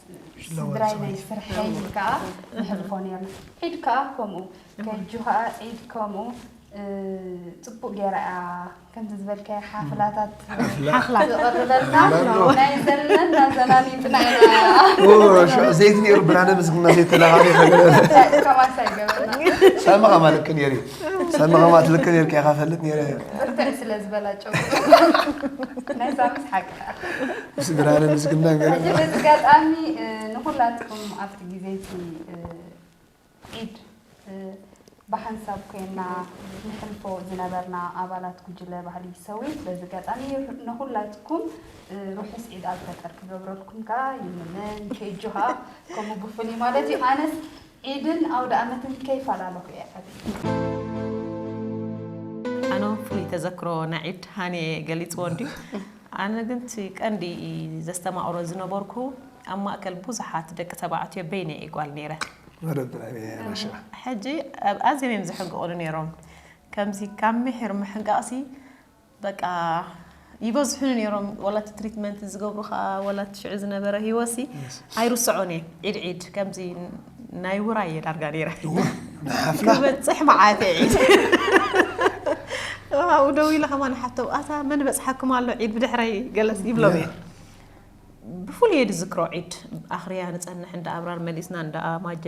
ስድራይ ናይ ስርሐይ ከዓ ንሕልፎ ነርና ዒድ ከዓ ከምኡ ከእጁ ከዓ ዒድ ከምኡ ፅቡቅ ገይራ እያ ከምዚ ዝበልካዮ ሓፍላታት ሓፍላ ትቕርበልና ናይ ዘለና ዘናኒጥና ኢና ዘይት ነይሩ ብራነ ምስግና ዘይተለኻሪ ከማሳ ይገበርና ሰምኻ ማለት ነይሩ ሰምኻ ማለት ልክ ነይሩ ከይካ ፈልጥ ነይረ ብርትዕ ስለ ዝበላጨው ናይ ሳምስ ሓቂ ምስ ብራነ ምስግና ገለ በዚ ጋጣሚ ንኩላትኩም ኣብቲ ግዜ እቲ ዒድ ብሓንሳብ ኮይና ንሕልፎ ዝነበርና ኣባላት ጉጅለ ባህሊ ሰዊት በዚ ኣጋጣሚ ንኹላትኩም ርሑስ ዒድ ኣልፈጠር ክገብረልኩም ከዓ ይምነ ንኬጁ ከዓ ከምኡ ብፍሉይ ማለት እዩ ኣነስ ዒድን ኣውደ ኣመትን ከይፈላለኹ እየ ዓብየ ኣነ ፍሉይ ተዘክሮ ናይ ዒድ ሃንየ ገሊፅዎ እንድዩ ኣነ ግን እቲ ቀንዲ ዘስተማቕሮ ዝነበርኩ ኣብ ማእከል ብዙሓት ደቂ ተባዕትዮ በይነይ እየ ጓል ነይረ። መረብ ጥራይ እየ ራሻ። ሕጂ ኣዝዮም እዮም ዘሕንቅቑኒ ነይሮም። ከምዚ ካብ ምሒር ምሕንቃቕሲ በቃ ይበዝሑኒ ነይሮም። ዋላ እቲ ትሪትመንት ዝገብሩ ከዓ ዋላ እቲ ሽዑ ዝነበረ ህይወትሲ ኣይርስዖን እየ። ዒድ ዒድ ከምዚ ናይ ውራይ እየ ዳርጋ ነይረ። እወ፣ ንሓፍላ። ክበፅሕ መዓት እየ ዒድ። ኣብኡ ደው ኢለ ከማን ሓቶም ኣታ መን በፅሓኩም ኣሎ ዒድ ብድሕረይ ገለስ ይብሎም እየ። ብፍሉይ እየ ዝዝክሮ ዒድ ኣኽርያ ንፀንሕ እንዳ ኣብራር መሊስና እንዳ ማጀ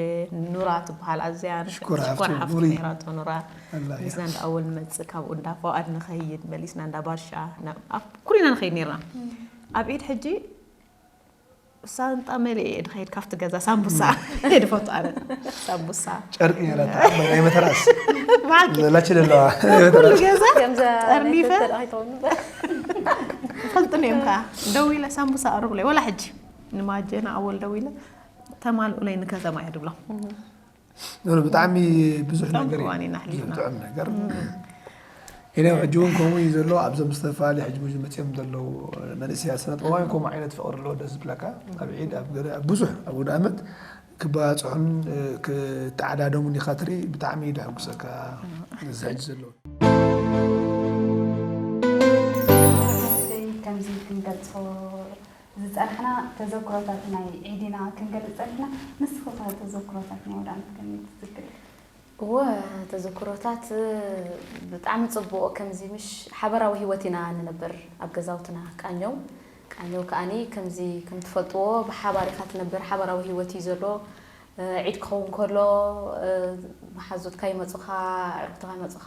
ኑራ ትበሃል ኣዝያ ሽኮር ሽኮር ሓፍቱ ሓፍቱ ኑሪ። ነይራቶ ኑራ ኣላ እያ። መሊስና እንዳ ኣወል ንመፅእ ካብኡ እንዳ ፎኣድ ንኸይድ መሊስና እንዳ ባሻ ናብ- ኣብ- ኩሪና ንኸይድ ነይርና ኣብ ዒድ ሕጂ ሳንጣ መሊአ እየ ድኸይድ ካብቲ ገዛ ሳምቡሳ እየ ድፈቱ ኣነ ሳምቡሳ ጨርቂ ነይራ እታ ዓባይ ናይ መተራእስ በዓልኪ ዘላች ዘለዋ ናይ መተራእስ ገዛ ከምዛ ጠርኒፈ? ናይ ሰተር ኣይተውኒ ፈልጥኒ እዮም ከዓ ደው ኢለ ሳምቡሳ ኣቅርብለይ ወላ ሕጂ ንማጀ ንኣወል ደው ኢለ ተማልኡለይ ንከተማ እየ ድብሎም ኖ ብጣዕሚ ብዙሕ ጥዑም ነገር እዩ እዋን ኢና ኣሕሊፍና። ብዙሕ ጥዑም ነገር ኢነ ሕጂ እውን ከምኡ እዩ ዘሎ ኣብዞም ዝተፈላለዩ ሕጂ ብዙ መፅኦም ዘለዉ መንእሰያት ስነ ጥበባውያን ከምኡ ዓይነት ፍቅሪ ኣለዎ ደስ ዝብለካ ኣብ ዒድ ኣብ ገለ ኣብ ብዙሕ ኣብ ወደ ኣመት ክባፅሑን ክተዓዳደሙን ኢኻ ትርኢ ብጣዕሚ እዩ ደሕጉሰካ እዚ ሕጂ ዘለዎ ከምዚ ክንገልጾ ዝጸናሕና ተዘክሮታት ናይ ዒድና ክንገልጽ ጸኒሕና። ንስኺ ከ ተዘክሮታት ናይ ኣውደ ዓመት ከመይ ትዝክሪ? እወ፣ ተዘክሮታት ብጣዕሚ ጽቡቕ። ከምዚ ምሽ ሓበራዊ ህይወት ኢና ንነብር ኣብ ገዛውትና። ቃኘው ቃኘው ከኣኒ ከምዚ ከም ትፈልጥዎ ብሓባር ኢኻ ትነብር፣ ሓበራዊ ህይወት እዩ ዘሎ። ዒድ ክኸውን ከሎ መሓዙትካ ይመጹኻ፣ ኣዕሩኽትኻ ይመጹኻ፣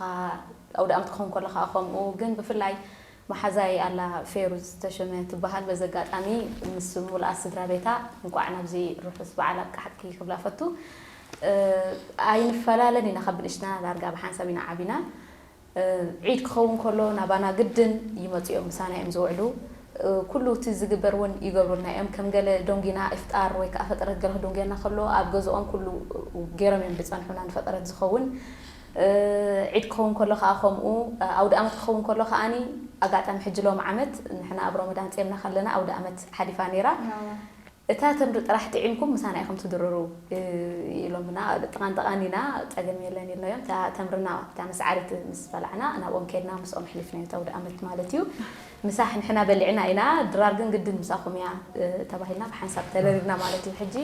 ኣውደ ዓመት ክኸውን ከሎ ከኣ ከምኡ። ግን ብፍላይ መሓዛይ ኣላ ፌሩዝ ተሾመ ትበሃል። በዚ ኣጋጣሚ ምስ ሙሉኣት ስድራ ቤታ እንቋዕ ናብዚ ርሑስ በዓል ኣብቃዓኪ ክብላ ፈቱ። ኣይንፈላለን ኢና፣ ካብ ብንእሽትና ዳርጋ ብሓንሳብ ኢና ዓቢና። ዒድ ክኸውን ከሎ ናባና ግድን ይመጹ እዮም፣ ምሳና እዮም ዝውዕሉ። ኩሉ እቲ ዝግበር እውን ይገብሩልና እዮም። ከም ገለ ዶንጊና ኢፍጣር ወይ ከዓ ፈጠረት ገለ ክዶንግየና ከሎ ኣብ ገዝኦም ኩሉ ገይሮም እዮም ዝጸንሑና ንፈጠረት ዝኸውን። ዒድ ክኸውን ከሎ ከዓ ከምኡ፣ ኣውደ ዓመት ክኸውን ከሎ ከዓኒ ኣጋጣሚ ሕጂ ሎም ዓመት ንሕና ኣብ ሮመዳን ጼምና ከለና ኣውደ ዓመት ሓሊፋ ነይራ። እታ ተምሪ ጥራሕ ጥዒምኩም ምሳና ኢኹም ትድርሩ ኢሎምና። ጥቓን ጥቓን ኢና፣ ጸገም የለን ኢልናዮም። እታ ተምርና፣ እታ መስዓሪት ምስ በላዕና ናብኦም ከድና ምስኦም ኣሕሊፍናዮ፣ እታ ኣውደ ዓመት ማለት እዩ። ምሳሕ ንሕና በሊዕና ኢና፣ ድራር ግን ግድን ምሳኹም እያ ተባሂልና ብሓንሳብ ተደሪርና ማለት እዩ። ሕጂ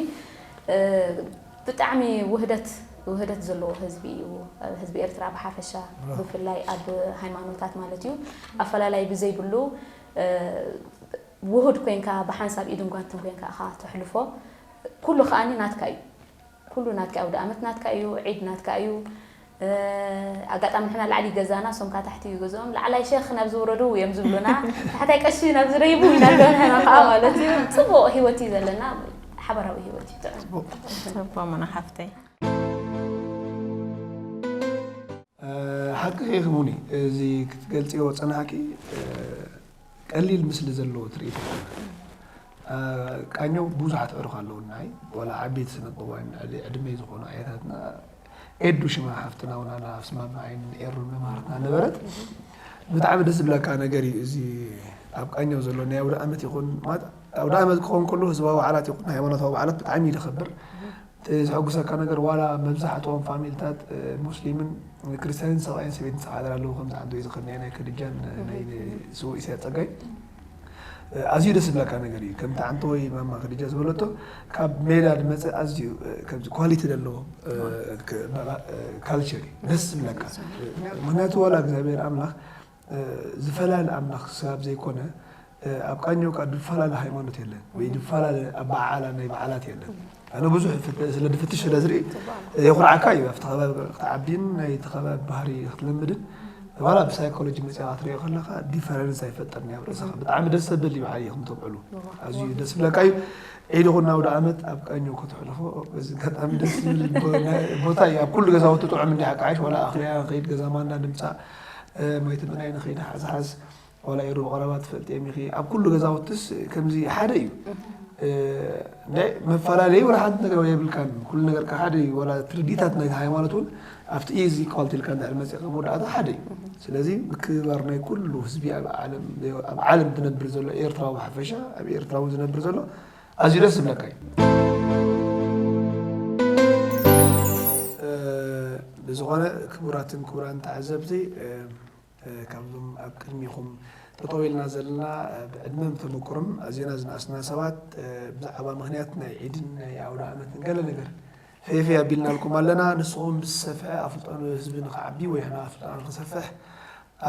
ብጣዕሚ ውህደት ውህደት ዘለዎ ህዝቢ እዩ። ህዝቢ ኤርትራ ብሓፈሻ፣ ብፍላይ ኣብ ሃይማኖታት ማለት እዩ፣ ኣፈላላይ ብዘይብሉ ውሁድ ኮንካ ብሓንሳብ ኢድን ጓንትን ኮንካ ኢኻ ተሕልፎ። ኩሉ ከኣኒ ናትካ እዩ። ኩሉ ናትካ፣ ኣውደ ዓመት ናትካ እዩ፣ ዒድ ናትካ እዩ። ኣጋጣሚ ንሕና ላዕሊ ገዛና፣ እሶም ከኣ ታሕቲ እዩ ገዝኦም። ላዕላይ ሸኽ ናብ ዝውረዱ እዮም ዝብሉና፣ ታሕታይ ቀሺ ናብ ዝደይቡ ኢና ንሕና ከኣ ማለት እዩ። ጽቡቕ ህይወት እዩ ዘለና፣ ሓባራዊ ህይወት እዩ ጥዑም። ጽቡቕ። ጽቡቕ ሙና ሓፍተይ። ሓቂ ኢኺ ሙኒ፣ እዚ ክትገልጽዮ ጸናሕኪ ቀሊል ምስሊ ዘለዎ ትርኢት ኣይኮነን። ቃኘው ብዙሓት ኣዕሩኽ ኣለውናይ፣ ዋላ ዓበይቲ ስነ ጥበባውያን ልዕሊ ዕድመይ ዝኾኑ ኣያታትና፣ ኤዱ ሽማ ሓፍትና እውን ኣላ ኣብ ስማማ ዓይንን ኤሩን መምሃርትና ነበረት። ብጣዕሚ ደስ ዝብለካ ነገር እዩ እዚ ኣብ ቃኘው ዘሎ ናይ ኣውደ ዓመት ይኹን፣ ኣውደ ዓመት ክኸውን ከሎ ህዝባዊ በዓላት ይኹን ሃይማኖታዊ በዓላት ብጣዕሚ እዩ ዘኽብር። እቲ ዘሐጉሰካ ነገር ዋላ መብዛሕትኦም ፋሚልታት ሙስሊምን ክርስትያንን ሰብኣይን ሰበይትን ዝሓደር ኣለዉ። ከምዚ ዓንቶ እዩ ዝኽር ናይ ናይ ከድጃን ናይ ስውእ ኢሳያስ ጸጋይ ኣዝዩ ደስ ዝብለካ ነገር እዩ። ከምቲ ዓንቶ ወይ ማማ ከድጃ ዝበለቶ ካብ ሜዳ ዝመጸ ኣዝዩ ከምዚ ኳሊቲ ዘለዎ ካልቸር እዩ ደስ ዝብለካ። ምክንያቱ ዋላ እግዚኣብሔር ኣምላኽ ዝፈላለ ኣምላኽ ስጋብ ዘይኮነ ኣብ ቃኘው ከዓ ዝፈላለ ሃይማኖት የለን ወይ ዝፈላለ ኣበዓዕላ ናይ በዓላት የለን። ኣነ ብዙሕ ስለ ዝፍትሽ ስለ ዝርኢ የኹርዓካ እዩ። ኣብቲ ከባቢ ክትዓቢን ናይቲ ከባቢ ባህሪ ክትለምድን ዋላ ብሳይኮሎጂ መፅያ ክትሪኦ ከለካ ዲፈረንስ ኣይፈጥርን ኣብ ርእስኻ። ብጣዕሚ ደስ ዘብል እዩ። ዓየ ከም ተብዕሉ ኣዝዩ ደስ ዝብለካ እዩ። ዒድ ይኹን ኣውደ ዓመት ኣብ ቃኘው ከተሕልፎ በዚ ኣጋጣሚ ደስ ዝብል ቦታ እዩ። ኣብ ኩሉ ገዛውቲ ጥዑም እንዲ ሓቂ ዓሽ ዋላ ኣኽልያ ንኸይድ ገዛ ማንዳ ንምፃእ ማይ ትምናይ ንኸይድ ሓዝሓዝ ዋላ ኤሩ ብቐረባ ትፈልጥዮም ኢኺ። ኣብ ኩሉ ገዛውትስ ከምዚ ሓደ እዩ። ናይ መፈላለዩ ዋላ ሓንቲ ነገር የብልካን። ኩሉ ነገርካ ሓደ እዩ። ዋላ ትርዲታት ናይቲ ሃይማኖት እውን ኣብቲ ኢዚ ኳልቲ ኢልካ እንድሕር መፂእካ መወዳእታ ሓደ እዩ። ስለዚ ምክብባር ናይ ኩሉ ህዝቢ ኣብ ዓለም ኣብ ዓለም ዝነብር ዘሎ ኤርትራዊ ብሓፈሻ ኣብ ኤርትራ እውን ዝነብር ዘሎ ኣዝዩ ደስ ዝብለካ እዩ። ብዝኾነ ክቡራትን ክቡራን ተዓዘብቲ ካብዞም ኣብ ቅድሚኹም ጠጠው ኢልና ዘለና ብዕድመን ብተመክሮን ኣዝና ዝነኣስና ሰባት ብዛዕባ ምኽንያት ናይ ዒድን ናይ ኣውደ ዓመትን ገለ ነገር ፈየፈይ ኣቢልናልኩም ኣለና። ንስኹም ብዝሰፍሐ ኣፍልጦ ህዝቢ ንኽዓቢ ወይ ሕና ኣፍልጦና ንኽሰፍሕ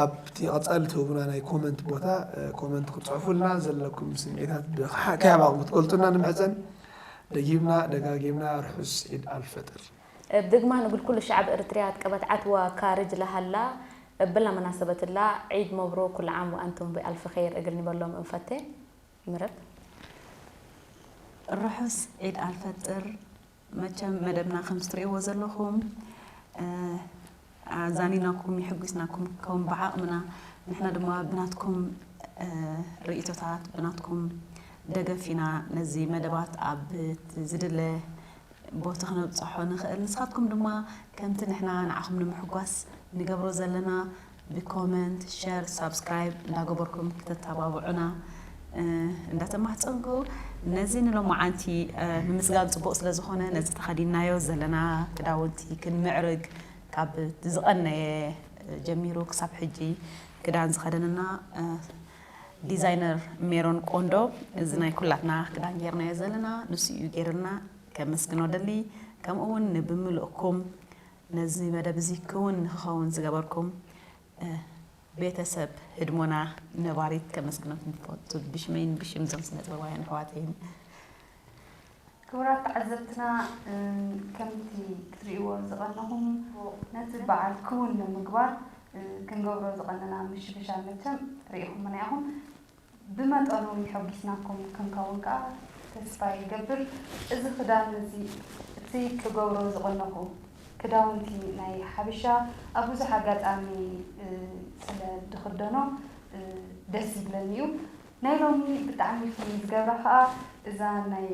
ኣብቲ ቀጻሊ ትህቡና ናይ ኮመንት ቦታ ኮመንት ክትጽሕፉልና ዘለኩም ስምዒታት ብሓባኹም ክትገልጹልና ንምሕጸን። ደጊምና ደጋጊምና ርሑስ ዒድ ኣልፈጥር። ብድግማ ንግል ኩሉ ሸዓብ እርትርያ ቀበት ዓትዋ ካርጅ ለሃላ እብላ መናሰበት ላ ዒድ መብሩክ ኩሉ ዓም ወኣንቱም ብኣልፍ ኸይር እግል ኒበሎም እንፈቴ። ምረብ ርሑስ ዒድ ኣልፈጥር። መቸም መደብና ከም ዝትርእይዎ ዘለኹም ኣዛኒናኩም የሕጒስናኩም ከም ብዓቕምና ንሕና ድማ ብናትኩም ርእይቶታት ብናትኩም ደገፍ ኢና ነዚ መደባት ኣብ ዝድለ ቦታ ክነብፅሖ ንኽእል። ንስኻትኩም ድማ ከምቲ ንሕና ንዓኹም ንምሕጓስ ንገብሮ ዘለና ብኮመንት፣ ሸር፣ ሳብስክራይብ እንዳገበርኩም ክተተባብዑና እንዳተማሕፀንኩ ነዚ ንሎማዓንቲ ንምስጋብ ፅቡቕ ስለዝኾነ ነዚ ተኸዲንናዮ ዘለና ክዳውንቲ ክንምዕርግ ካብ ዝቐነየ ጀሚሩ ክሳብ ሕጂ ክዳን ዝኸደንና ዲዛይነር ሜሮን ቆንዶ፣ እዚ ናይ ኩላትና ክዳን ጌርናዮ ዘለና ንሱ እዩ ጌርልና። ከመስግኖ ደሊ፣ ከምኡ እውን ንብምልእኩም ነዚ መደብ እዚ ክውን ንክኸውን ዝገበርኩም፣ እ፣ ቤተሰብ ህድሞና ነባሪት ከመስግኖ ክንፈቱ ብሽመይን ብሽም ዞም ስነ ጥበባውያን ኣሕዋተይን። ክቡራት ተዓዘብትና፣ እ፣ ከምቲ ክትርእይዎ ዝቐነኹም ነቲ በዓል ክውን ንምግባር፣ እ፣ ክንገብሮ ዝቐነና ምሽብሻል መቸም ርኢኹምና ኢኹም። ብመጠኑ የሐጒስናኩም ክንከውን ከኣ ተስፋ ይገብር። እዚ ክዳን እዚ፣ እቲ ክገብሮ ዝቐነኹ ክዳውንቲ ናይ ሓበሻ ኣብ ብዙሕ ኣጋጣሚ፣ እ፣ ስለ ዝኽደኖ፣ እ፣ ደስ ይብለኒ እዩ። ናይ ሎሚ ብጣዕሚ ፍሉይ ዝገብራ ከኣ እዛ ናይ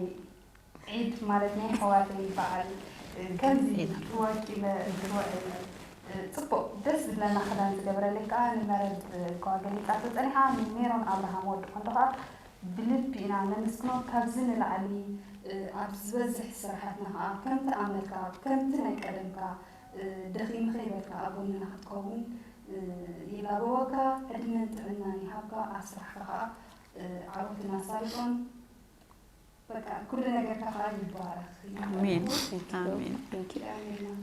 ዒድ ማለት ናይ ኣሕዋተይ በዓል፣ እ፣ ከምዚ ወቂበ ክውዕል፣ እ፣ ጽቡቕ ደስ ዝብለና ክዳን ዝገበረለይ ከኣ ንመረብ፣ እ፣ ከዋ ገሊጻቶ ጸኒሓ ሜሮን ኣብርሃም ወዲ ቆንዶ ከኣ ብልቢ ኢና ነመስግኖ። ካብዚ ንላዕሊ፣ እ፣ ኣብ ዝበዝሕ ስራሓትና ከኣ ከምቲ ኣመልካ፣ ከምቲ ናይ ቀደምካ፣ እ፣ ደኺመ ከይበልካ ኣብ ጎንና ክትከውን፣ እ፣ ይላበወካ። ዕድመን ጥዕናን ይሃብካ። ኣብ ስራሕካ ከኣ፣ እ፣ ዓወትን ኣሳልጦን። በቃ ኩሉ ነገርካ ከኣ ይባረኽ። ኣሜን። ኣሜን። ኣሜን።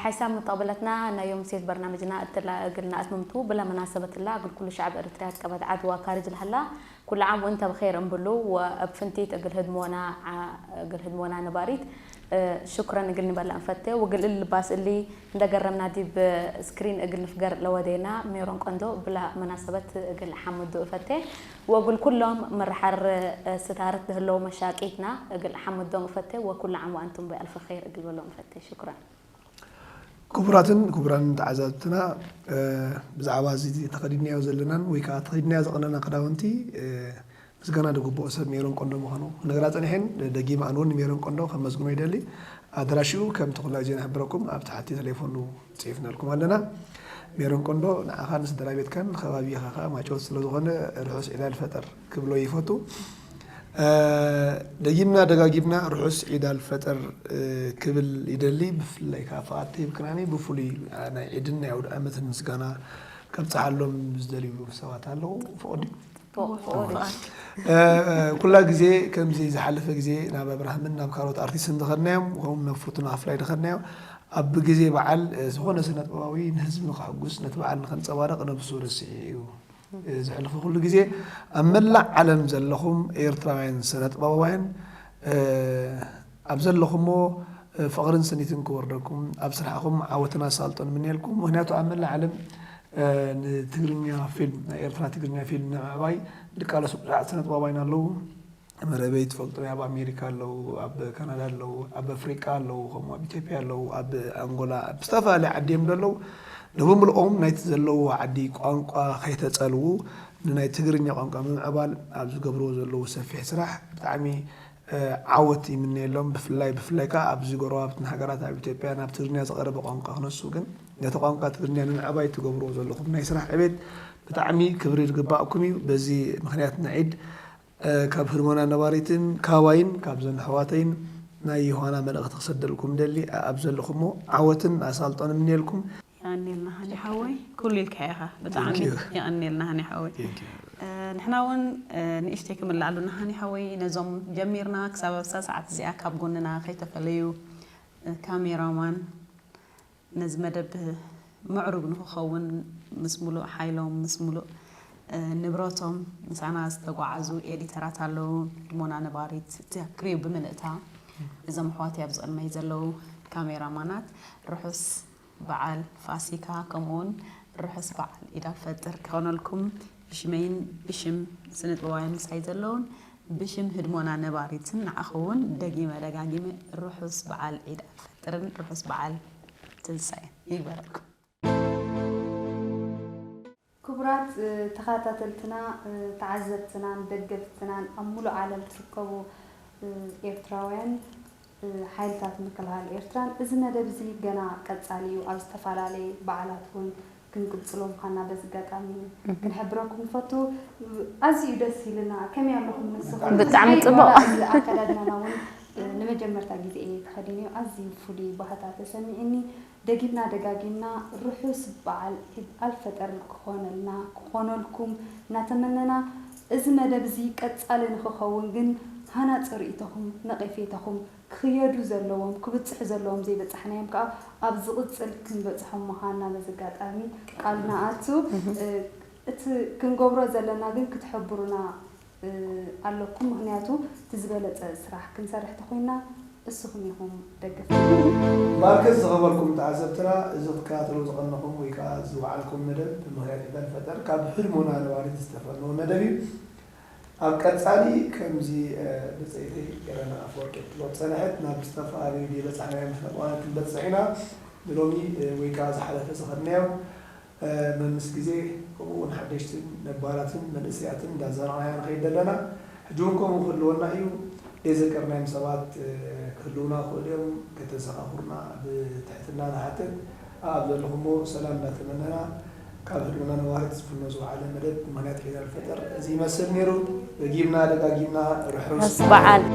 ሓይሳም ምተቐበለትና ናይ ዮም ሴት በርናምጅና እትላ እግልና ኣትምምቱ ብላ መናሰበት እላ እግል ኩሉ ሸዓብ ኤርትርያ ትቀበት ዓድዋ ካርጅ ለሃላ ኩሉ ዓም ወእንተ ብኼር እንብሉ ወእብ ፍንቲት እግል ህድሞና ዓ-፣ እግል ህድሞና ነባሪት፣ እ፣ ሽኩረን እግል ንበላ እንፈቴ ወግል እል ልባስ እሊ እንደገረምና ዲብ ስክሪን እግል ንፍገር ለወዴና ሜሮን ቆንዶ ብላ መናሰበት እግል ሓምዱ እፈቴ። ወእግል ኩሎም ምርሓር ስታርት ለህለው መሻቂትና እግል ሓምዶም እፈቴ ወኩሉ ዓም ወኣንቱም ብኣልፍ ኼር እግል በሎም እፈቴ። ሽኩራን። ክቡራትን ክቡራን ተዓዛብትና፣ እ፣ ብዛዕባ እዚ ተኸዲድናዮ ዘለናን ወይ ከዓ ተኸዲድናዮ ዝቐነና ክዳውንቲ፣ እ፣ ምስጋና ዝግብኦ ሰብ ሜሮን ቆንዶ ምዃኑ ክነግራ ጸኒሐን፣ ደጊመ ኣነ እውን ንሜሮን ቆንዶ ከመስግኖ ይደሊ። ኣድራሽኡ ከምቲ ኩላ ግዜ ንሕብረኩም ኣብ ታሕቲ ቴሌፎኑ ጽሒፍናልኩም ኣለና። ሜሮን ቆንዶ ንዓኻ ንስድራ ቤትካን ንከባቢኻ ከኣ ማጨወት ስለ ዝኾነ ርሑስ ዒድ ኣልፈጠር ክብሎ ይፈቱ። እ፣ ደጊምና ደጋጊምና ርሑስ ዒድ ኣልፈጠር፣ እ፣ ክብል ይደሊ። ብፍላይ ከኣ ፍቓድ ተሂብክናኒ ብፍሉይ፣ እ፣ ናይ ዒድን ናይ ኣውደ ዓመትን ምስጋና ከብጽሓሎም ዝደልዩ ሰባት ኣለዉ። ፍቕዲ? ፍቕዲ። እ፣ ኩላ ግዜ ከምዚ ዝሓለፈ ግዜ ናብ ኣብርሃምን ናብ ካልኦት ኣርቲስትን ዝኸድናዮም፣ ከምኡ ናብ ፍርቱና ክፍላይ ዝኸድናዮ፣ ኣብ ግዜ በዓል፣ እ፣ ዝኾነ ስነ ጥበባዊ ንህዝቢ ንኸሕጉስ፣ ነቲ በዓል ንኸንጸባርቕ ነብሱ ረሲዑ እዩ። እ፣ ዘሕልፎ ኩሉ ግዜ ኣብ መላእ ዓለም ዘለኹም ኤርትራውያን ስነ ጥበባውያን፣ እ፣ ኣብ ዘለኹሞ፣ እ፣ ፍቕርን ስኒትን ክወርደኩም፣ ኣብ ስራሕኹም ዓወትን ኣሳልጦን እምነየልኩም። ምኽንያቱ ኣብ መላእ ዓለም፣ እ፣ ንትግርኛ ፊልም፣ ናይ ኤርትራ ትግርኛ ፊልም ንምዕባይ ዝቃለሱ ብዙሓት ስነ ጥበባውያን ኣለዉ። መረበይ ትፈልጡ፣ ኣብ ኣሜሪካ ኣለዉ፣ ኣብ ካናዳ ኣለዉ፣ ኣብ ኣፍሪቃ ኣለዉ፣ ከምኡ ኣብ ኢትዮጵያ ኣለዉ፣ ኣብ ኣንጎላ፣ ኣብ ዝተፈላለየ ዓዲ እዮም ዘለዉ። ንብምልኦም ናይቲ ዘለዉ ዓዲ ቋንቋ ከይተጸልዉ ንናይ ትግርኛ ቋንቋ ምምዕባል ኣብ ዝገብርዎ ዘለዉ ሰፊሕ ስራሕ ብጣዕሚ፣ እ፣ ዓወት ይምነየሎም። ብፍላይ፣ ብፍላይ ከኣ ኣብዚ ጎረባብትና ሃገራት ኣብ ኢትዮጵያ ናብ ትግርኛ ዝቐረበ ቋንቋ ክነሱ ግን ነቲ ቋንቋ ትግርኛ ንምዕባይ ትገብርዎ ዘለኹም ናይ ስራሕ ዕቤት ብጣዕሚ ክብሪ ዝግባእኩም እዩ። በዚ ምኽንያት ንዒድ እ፣ ካብ ህድሞና ነባሪትን ካባይን ካብዘን ኣሕዋተይን ናይ ዮሃና መልእኽቲ ክሰደልኩም ደሊ። ኣ-፣ ኣብ ዘለኹሞ ዓወትን ኣሳልጦን እምንየልኩም። የቐንየልና ሃኒ ሓወይ፣ ኩሉ ኢልካ ኢኻ። ብጣዕሚ Thank you። የቐንየልና ሃኒ ሓወይ። Thank you። እ፣ ንሕና እውን፣ እ፣ ንእሽተይ ክምልኣሉና ሃኒ ሓወይ፣ ነዞም ጀሚርና ክሳብ ኣብዛ ሰዓት እዚኣ ካብ ጎንና ከይተፈለዩ፣ እ፣ ካሜራማን፣ ነዚ መደብ ምዕሩግ ንክኸውን ምስ ሙሉእ ሓይሎም፣ ምስ ሙሉእ፣ እ፣ ንብረቶም ምሳና ዝተጓዓዙ ኤዲተራት ኣለዉ፣ ህድሞና ነባሪት፣ እቲ ክሪው ብምልእታ፣ እዞም ኣሕዋተይ ኣብዚ ቅድመይ ዘለዉ ካሜራማናት፣ ርሑስ በዓል ፋሲካ፣ ከምኡውን ርሑስ በዓል ዒድ ኣልፈጥር ክኾነልኩም ብሽመይን ብሽም ስነ ጥበባውያን ምሳይ ዘለዉን ብሽም ህድሞና ነባሪትን ንዓኹ እውን ደጊመ ደጋጊመ ርሑስ በዓል ዒድ ኣልፈጥርን ርሑስ በዓል ትንሳኤን ይግበረልኩም። ክቡራት፣ እ፣ ተኸታተልትና፣ እ፣ ተዓዘብትናን ደገፍትናን ኣብ ሙሉእ ዓለም ትርከቡ፣ እ፣ ኤርትራውያን፣ እ፣ ሓይልታት ምክልኻል ኤርትራን፣ እዚ መደብ እዚ ገና ቀጻሊ እዩ። ኣብ ዝተፈላለየ በዓላት እውን ክንቅጽሎ ምዃንና በዚ ኣጋጣሚ እህ። ክንሕብረኩም ንፈቱ። ኣዝዩ ደስ ኢልና። ከመይ ኣለኹም ንስኹም? ብጣዕሚ ጽቡቕ። እዚ ኣከዳድናና እውን፣ እ፣ ንመጀመርታ ግዜ እየ ተኸዲነዮ። ኣዝዩ ፍሉይ ባህታ ተሰሚዕኒ። ደጊምና ደጋጊምና ርሑስ በዓል ዒድ ኣልፈጠር ክኾነልና ክኾነልኩም እናተመነና፣ እዚ መደብ እዚ ቀጻሊ ንክኸውን ግን ሃናጺ ርእይቶኹም፣ ነቐፌታኹም ክኽየዱ ዘለዎም፣ ክብጽሑ ዘለዎም ዘይበጻሕናዮም ከኣ ኣብ ዝቕጽል ክንበጽሖም ምዃንና በዚ ኣጋጣሚ ቃል ንኣቱ። እ፣ እቲ ክንገብሮ ዘለና ግን ክትሕብሩና እ፣ ኣለኩም። ምኽንያቱ እቲ ዝበለጸ ስራሕ ክንሰርሕ ተኾይንና እስኹም ኢኹም ደገፍቲ። ባርከት ዝኸበርኩም ተዓዘብትና፣ እዚ ክትከታተሉ ዝቐነኹም ወይ ከዓ ዝወዓልኩም መደብ ብምኽንያት ዒድ ኣልፈጠር ካብ ህድሞና ነባሪት ዝተፈነወ መደብ እዩ። ኣብ ቀጻሊ ከምዚ፣ እ፣ ብጸይቲ ኤረና ኣፈወርቂ ክትሎ ዝጸንሐት ናብ ዝተፈላለዩ ዘይበጻሕናዮም መፋቕራት ክንበጽሕ ኢና። ንሎሚ፣ እ፣ ወይ ከዓ ዝሓለፈ ዝኸድናዮም፣ እ፣ መምስ ግዜ ከምኡ እውን ሓደሽትን ነባራትን መንእሰያትን እንዳዘራዕናያ ንኸይድ ዘለና። ሕጂ እውን ከምኡ ክህልወና እዩ። ዘይዘከርናዮም ሰባት፣ እ፣ ክህልውና ይኽእሉ እዮም። ከተዘኻኽሩና ብትሕትና ንሓትት። ኣብ ዘለኹሞ ሰላም እንዳተመነና ካብ ህድሞና ነባሪት ዝፍኖ ዝወዓለ መደብ ብምኽንያት ዒድ ኣልፈጠር እዚ ይመስል ነይሩ። ደጊምና ደጋጊምና ርሑስ ርሑስ በዓል።